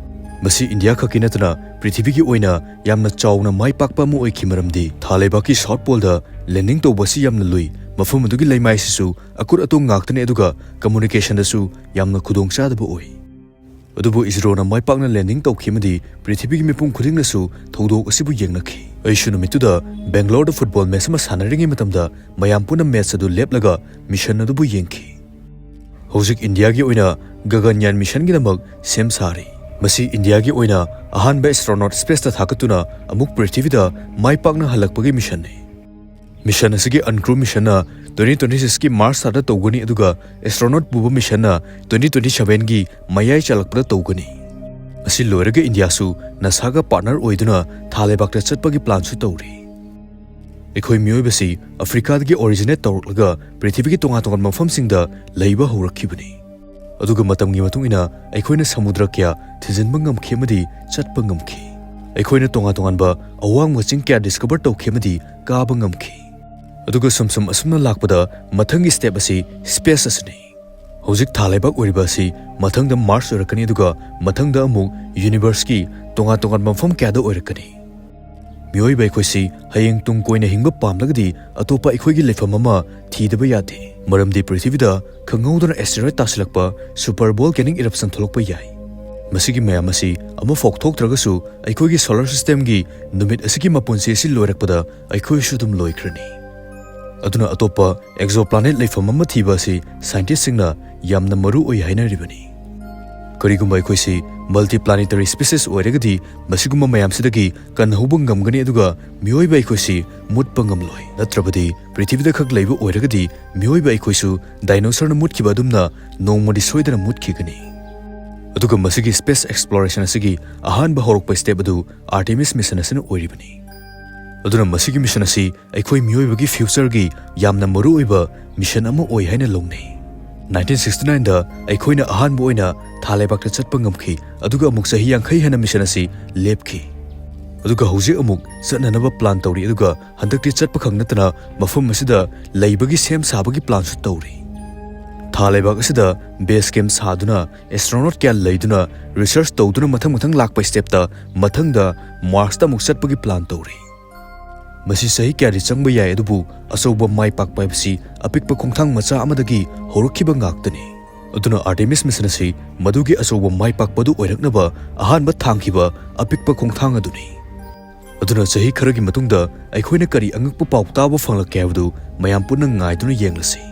ꯃꯁꯤ ꯏꯟꯗꯤꯌꯥ ꯈꯛꯀꯤ ꯅꯠꯇꯅ ꯄ꯭ꯔꯤꯊꯤꯕꯤꯒꯤ ꯑꯣꯏꯅ ꯌꯥꯝꯅ ꯆꯥꯎꯅ ꯃꯥꯏ ꯄꯥꯛꯄ ꯑꯃ ꯑꯣꯏꯈꯤ, ꯃꯔꯝꯗꯤ ꯊꯥ ꯂꯩꯕꯥꯛꯀꯤ ꯁꯥꯎꯠ ꯄꯣꯜꯗ ꯂꯦꯟꯗꯤꯡ ꯇꯧꯕ ꯑꯁꯤ ꯌꯥꯝꯅ ꯂꯨꯏ, ꯃꯐꯝ ꯑꯗꯨꯒꯤ ꯂꯩꯃꯥꯏꯁꯤꯁꯨ ꯑꯀꯨꯠ ꯑꯇꯣꯡ ꯉꯥꯛꯇꯅꯤ, ꯑꯗꯨꯒ ꯀꯝꯃꯨꯅꯤꯀꯦꯁꯟꯗꯁꯨ ꯌꯥꯝꯅ ꯈꯨꯗꯣꯡꯆꯥꯗꯕ ꯑꯣꯏ꯫ ꯑꯗꯨꯕꯨ ꯏꯁꯔꯣꯅ ꯃꯥꯏ ꯄꯥꯛꯅ ꯂꯦꯟꯗꯤꯡ ꯇꯧꯈꯤ ꯑꯃꯗꯤ ꯄ꯭ꯔꯤꯊꯤꯕꯤꯒꯤ ꯃꯤꯄꯨꯝ ꯈꯨꯗꯤꯡꯅꯁꯨ ꯊꯧꯗꯣꯛ ꯑꯁꯤꯕꯨ ꯌꯦꯡꯅꯈꯤ꯫ ꯑꯩꯁꯨ ꯅꯨꯃꯤꯠꯇꯨꯗ ꯕꯦꯡꯒꯂꯣꯔꯗ ꯐꯨꯠꯕꯣꯜ ꯃꯦꯆ ꯑꯃ ꯁꯥꯟꯅꯔꯤꯉꯩ ꯃꯇꯝꯗ ꯃꯌꯥꯝ ꯄꯨꯟꯅ ꯃꯦꯆ ꯑꯗꯨ ꯂꯦꯞꯂꯒ ꯃꯤꯁꯟ ꯑꯗꯨꯕꯨ ꯌꯦꯡꯈꯤ꯫ ꯍꯧꯖꯤꯛ ꯏꯟꯗꯤꯌꯥꯒꯤ ꯑꯣꯏꯅ ꯒꯒꯟꯌꯥꯟ ꯃꯤꯁꯟꯒꯤꯗꯃꯛ ꯁꯦꯝ ꯁꯥꯔꯤ꯫ ꯃꯁꯤ ꯏꯟꯗꯤꯌꯥꯒꯤ ꯑꯣꯏꯅ ꯑꯍꯥꯟꯕ ꯑꯦꯁꯇ꯭ꯔꯣꯅꯣꯠ ꯁ꯭ꯄꯦꯁꯇ ꯊꯥꯒꯠꯇꯨꯅ ꯑꯃꯨꯛ ꯄ꯭ꯔꯤꯊꯤꯕꯤꯗ ꯃꯥꯏ ꯄꯥꯛꯅ ꯍꯜꯂꯛꯄꯒꯤ ꯃꯤꯁꯟꯅꯤ꯫ ꯃꯤꯁꯟ ꯑꯁꯤꯒꯤ ꯑꯟꯀ꯭ꯔꯨ ꯃꯤꯁꯟꯅ ꯇ꯭ꯋꯦꯟꯇꯤ ꯇ꯭ꯋꯦꯟꯇꯤ ꯁꯤꯛꯁꯀꯤ ꯃꯥꯔꯆ ꯊꯥꯗ ꯇꯧꯒꯅꯤ, ꯑꯗꯨꯒ ꯑꯦꯁꯇ꯭ꯔꯣꯅꯣꯠ ꯄꯨꯕ ꯃꯤꯁꯟꯅ ꯇ꯭ꯋꯦꯟꯇꯤ ꯇ꯭ꯋꯦꯟꯇꯤ ꯁꯚꯦꯟꯒꯤ ꯃꯌꯥꯏ ꯆꯜꯂꯛꯄꯗ ꯇꯧꯒꯅꯤ꯫ ꯑꯁꯤ ꯂꯣꯏꯔꯒ ꯏꯟꯗꯤꯌꯥꯁꯨ ꯅꯥꯁꯥꯒ ꯄꯥꯔꯠꯅꯔ ꯑꯣꯏꯗꯨꯅ ꯊꯥ ꯂꯩꯕꯥꯛꯇ ꯆꯠꯄꯒꯤ ꯄ꯭ꯂꯥꯟꯁꯨ ꯇꯧꯔꯤ꯫ ꯑꯩꯈꯣꯏ ꯃꯤꯑꯣꯏꯕꯁꯤ ꯑꯐ꯭ꯔꯤꯀꯥꯗꯒꯤ ꯑꯣꯔꯤꯖꯤꯅꯦꯠ ꯇꯧꯔꯛꯂꯒ ꯄ꯭ꯔꯤꯊꯤꯕꯤꯒꯤ ꯇꯣꯉꯥꯟ ꯇꯣꯉꯥꯟꯕ ꯃꯐꯝꯁꯤꯡꯗ ꯂꯩꯕ ꯍꯧꯔꯛꯈꯤꯕꯅꯤ꯫ ꯑꯗꯨꯒ ꯃꯇꯝꯒꯤ ꯃꯇꯨꯡ ꯏꯟꯅ ꯑꯩꯈꯣꯏꯅ ꯁꯃꯨꯗ꯭ꯔ ꯀꯌꯥ ꯊꯤꯖꯤꯟꯕ ꯉꯝꯈꯤ ꯑꯃꯗꯤ ꯆꯠꯄ ꯉꯝꯈꯤ꯫ ꯑꯩꯈꯣꯏꯅ ꯇꯣꯉꯥꯟ ꯇꯣꯉꯥꯟꯕ ꯑꯋꯥꯡꯕ ꯆꯤꯡ ꯀꯌꯥ ꯗꯤꯁꯀꯚꯔ ꯇꯧꯈꯤ ꯑꯃꯗꯤ ꯀꯥꯕ ꯉꯝꯈꯤ꯫ ꯑꯗꯨꯒ ꯁꯨꯝ ꯁꯨꯝ ꯑꯁꯨꯝꯅ ꯂꯥꯛꯄꯗ ꯃꯊꯪꯒꯤ ꯁ꯭ꯇꯦꯞ ꯑꯁꯤ ꯁ꯭ꯄꯦꯁ ꯑꯁꯤꯅꯤ꯫ ꯍꯧꯖꯤꯛ ꯊꯥ ꯂꯩꯕꯥꯛ ꯑꯣꯏꯔꯤꯕ ꯑꯁꯤ ꯃꯊꯪꯗ ꯃꯥꯔꯁ ꯑꯣꯏꯔꯛꯀꯅꯤ, ꯑꯗꯨꯒ ꯃꯊꯪꯗ ꯑꯃꯨꯛ ꯌꯨꯅꯤꯚꯔꯁꯀꯤ ꯇꯣꯉꯥꯟ ꯇꯣꯉꯥꯟꯕ ꯃꯐꯝ ꯀꯌꯥꯗ ꯑꯣꯏꯔꯛꯀꯅꯤ꯫ ꯃꯤꯑꯣꯏꯕ ꯑꯩꯈꯣꯏꯁꯤ ꯍꯌꯦꯡ ꯇꯨꯡ ꯀꯣꯏꯅ ꯍꯤꯡꯕ ꯄꯥꯝꯂꯒꯗꯤ ꯑꯇꯣꯞꯄ ꯑꯩꯈꯣꯏꯒꯤ ꯂꯩꯐꯝ ꯑꯃ ꯊꯤꯗꯕ ꯌꯥꯗꯦ, ꯃꯔꯝꯗꯤ ꯄ꯭ꯔꯤꯊꯤꯕꯤꯗ ꯈꯪꯍꯧꯗꯅ ꯑꯦꯁꯇꯦꯔꯣꯏꯗ ꯇꯥꯁꯤꯜꯂꯛꯄ, ꯁꯨꯄꯔ ꯚꯣꯜꯀꯦꯅꯤꯛ ꯏꯔꯞꯁꯟ ꯊꯣꯛꯂꯛꯄ ꯌꯥꯏ꯫ ꯃꯁꯤꯒꯤ ꯃꯌꯥꯝ ꯑꯁꯤ ꯑꯃꯐꯥꯎ ꯊꯣꯛꯇ꯭ꯔꯒꯁꯨ ꯑꯩꯈꯣꯏꯒꯤ ꯁꯣꯂꯔ ꯁꯤꯁꯇꯦꯝꯒꯤ ꯅꯨꯃꯤꯠ ꯑꯁꯤꯒꯤ ꯃꯄꯨꯟꯁꯤ ꯑꯁꯤ ꯂꯣꯏꯔꯛꯄꯗ ꯑꯩꯈꯣꯏꯁꯨ ꯑꯗꯨꯝ ꯂꯣꯏꯈ꯭ꯔꯅꯤ꯫ ꯑꯗꯨꯅ ꯑꯇꯣꯞꯄ ꯑꯦꯛꯖꯣꯄ꯭ꯂꯥꯅꯦꯠ ꯂꯩꯐꯝ ꯑꯃ ꯊꯤꯕ ꯑꯁꯤ ꯁꯥꯏꯟꯇꯤꯁꯁꯤꯡꯅ ꯌꯥꯝꯅ ꯃꯔꯨ ꯑꯣꯏ ꯍꯥꯏꯅꯔꯤꯕꯅꯤ꯫ ꯀꯔꯤꯒꯨꯝꯕ ꯑꯩꯈꯣꯏꯁꯤ ꯃꯜꯇꯤꯄ꯭ꯂꯥꯅꯦꯇꯔꯤ ꯁ꯭ꯄꯤꯁꯤꯁ ꯑꯣꯏꯔꯒꯗꯤ ꯃꯁꯤꯒꯨꯝꯕ ꯃꯌꯥꯝꯁꯤꯗꯒꯤ ꯀꯟꯍꯧꯕ ꯉꯝꯒꯅꯤ, ꯑꯗꯨꯒ ꯃꯤꯑꯣꯏꯕ ꯑꯩꯈꯣꯏꯁꯤ ꯃꯨꯠꯄ ꯉꯝꯂꯣꯏ꯫ ꯅꯠꯇ꯭ꯔꯕꯗꯤ ꯄ꯭ꯔꯤꯊꯤꯕꯤꯗ ꯈꯛ ꯂꯩꯕ ꯑꯣꯏꯔꯒꯗꯤ ꯃꯤꯑꯣꯏꯕ ꯑꯩꯈꯣꯏꯁꯨ ꯗꯥꯏꯅꯣꯁꯔꯅ ꯃꯨꯠꯈꯤꯕ ꯑꯗꯨꯝꯅ ꯅꯣꯡꯃꯗꯤ ꯁꯣꯏꯗꯅ ꯃꯨꯠꯈꯤꯒꯅꯤ꯫ ꯑꯗꯨꯒ ꯃꯁꯤꯒꯤ ꯁ꯭ꯄꯦꯁ ꯑꯦꯛꯁꯄ꯭ꯂꯣꯔꯦꯁꯟ ꯑꯁꯤꯒꯤ ꯑꯍꯥꯟꯕ ꯍꯧꯔꯛꯄ ꯁ꯭ꯇꯦꯞ ꯑꯗꯨ ꯑꯥꯔꯇꯦꯃꯤꯁ ꯃꯤꯁꯟ ꯑꯁꯤꯅ ꯑꯣꯏꯔꯤꯕꯅꯤ꯫ ꯑꯗꯨꯅ ꯃꯁꯤꯒꯤ ꯃꯤꯁꯟ ꯑꯁꯤ ꯑꯩꯈꯣꯏ ꯃꯤꯑꯣꯏꯕꯒꯤ ꯐ꯭ꯌꯨꯆꯔꯒꯤ ꯌꯥꯝꯅ ꯃꯔꯨꯑꯣꯏꯕ ꯃꯤꯁꯟ ꯑꯃ ꯑꯣꯏ ꯍꯥꯏꯅ ꯂꯧꯅꯩ꯫ ꯅꯥꯏꯟꯇꯤꯟ ꯁꯤꯛꯁꯇꯤ ꯅꯥꯏꯟꯗ ꯑꯩꯈꯣꯏꯅ ꯑꯍꯥꯟꯕ ꯑꯣꯏꯅ ꯊꯥ ꯂꯩꯕꯥꯛꯇ ꯆꯠꯄ ꯉꯝꯈꯤ, ꯑꯗꯨꯒ ꯑꯃꯨꯛ ꯆꯍꯤ ꯌꯥꯡꯈꯩ ꯍꯦꯟꯅ ꯃꯤꯁꯟ ꯑꯁꯤ ꯂꯦꯞꯈꯤ꯫ ꯑꯗꯨꯒ ꯍꯧꯖꯤꯛ ꯑꯃꯨꯛ ꯆꯠꯅꯅꯕ ꯄ꯭ꯂꯥꯟ ꯇꯧꯔꯤ, ꯑꯗꯨꯒ ꯍꯟꯗꯛꯇꯤ ꯆꯠꯄ ꯈꯛ ꯅꯠꯇꯅ ꯃꯐꯝ ꯑꯁꯤꯗ ꯂꯩꯕꯒꯤ ꯁꯦꯝ ꯁꯥꯕꯒꯤ ꯄ꯭ꯂꯥꯟꯁꯨ ꯇꯧꯔꯤ꯫ ꯊꯥ ꯂꯩꯕꯥꯛ ꯑꯁꯤꯗ ꯕꯦꯁ ꯀꯦꯝ ꯁꯥꯗꯨꯅ, ꯑꯦꯁꯇ꯭ꯔꯣꯅꯣꯠ ꯀꯌꯥ ꯂꯩꯗꯨꯅ, ꯔꯤꯁꯔꯆ ꯇꯧꯗꯨꯅ ꯃꯊꯪ ꯃꯊꯪ ꯂꯥꯛꯄ ꯁ꯭ꯇꯦꯞꯇ ꯃꯊꯪꯗ ꯃꯥꯔꯁꯇ ꯑꯃꯨꯛ ꯆꯠꯄꯒꯤ ꯄ꯭ꯂꯥꯟ ꯇꯧꯔꯤ꯫ ꯃꯁꯤ ꯆꯍꯤ ꯀꯌꯥꯗꯤ ꯆꯪꯕ ꯌꯥꯏ, ꯑꯗꯨꯕꯨ ꯑꯆꯧꯕ ꯃꯥꯏ ꯄꯥꯛꯄ ꯍꯥꯏꯕꯁꯤ ꯑꯄꯤꯛꯄ ꯈꯣꯡꯊꯥꯡ ꯃꯆꯥ ꯑꯃꯗꯒꯤ ꯍꯧꯔꯛꯈꯤꯕ ꯉꯥꯛꯇꯅꯤ꯫ ꯑꯗꯨꯅ ꯑꯥꯔꯇꯦꯃꯤꯁ ꯃꯤꯁꯟ ꯑꯁꯤ ꯃꯗꯨꯒꯤ ꯑꯆꯧꯕ ꯃꯥꯏ ꯄꯥꯛꯄꯗꯨ ꯑꯣꯏꯔꯛꯅꯕ ꯑꯍꯥꯟꯕ ꯊꯥꯡꯈꯤꯕ ꯑꯄꯤꯛꯄ ꯈꯣꯡꯊꯥꯡ ꯑꯗꯨꯅꯤ꯫ ꯑꯗꯨꯅ ꯆꯍꯤ ꯈꯔꯒꯤ ꯃꯇꯨꯡꯗ ꯑꯩꯈꯣꯏꯅ ꯀꯔꯤ ꯑꯉꯛꯄ ꯄꯥꯎ ꯇꯥꯕ ꯐꯪꯂꯛꯀꯦ ꯍꯥꯏꯕꯗꯨ ꯃꯌꯥꯝ ꯄꯨꯟꯅ ꯉꯥꯏꯗꯨꯅ ꯌꯦꯡꯂꯁꯤ꯫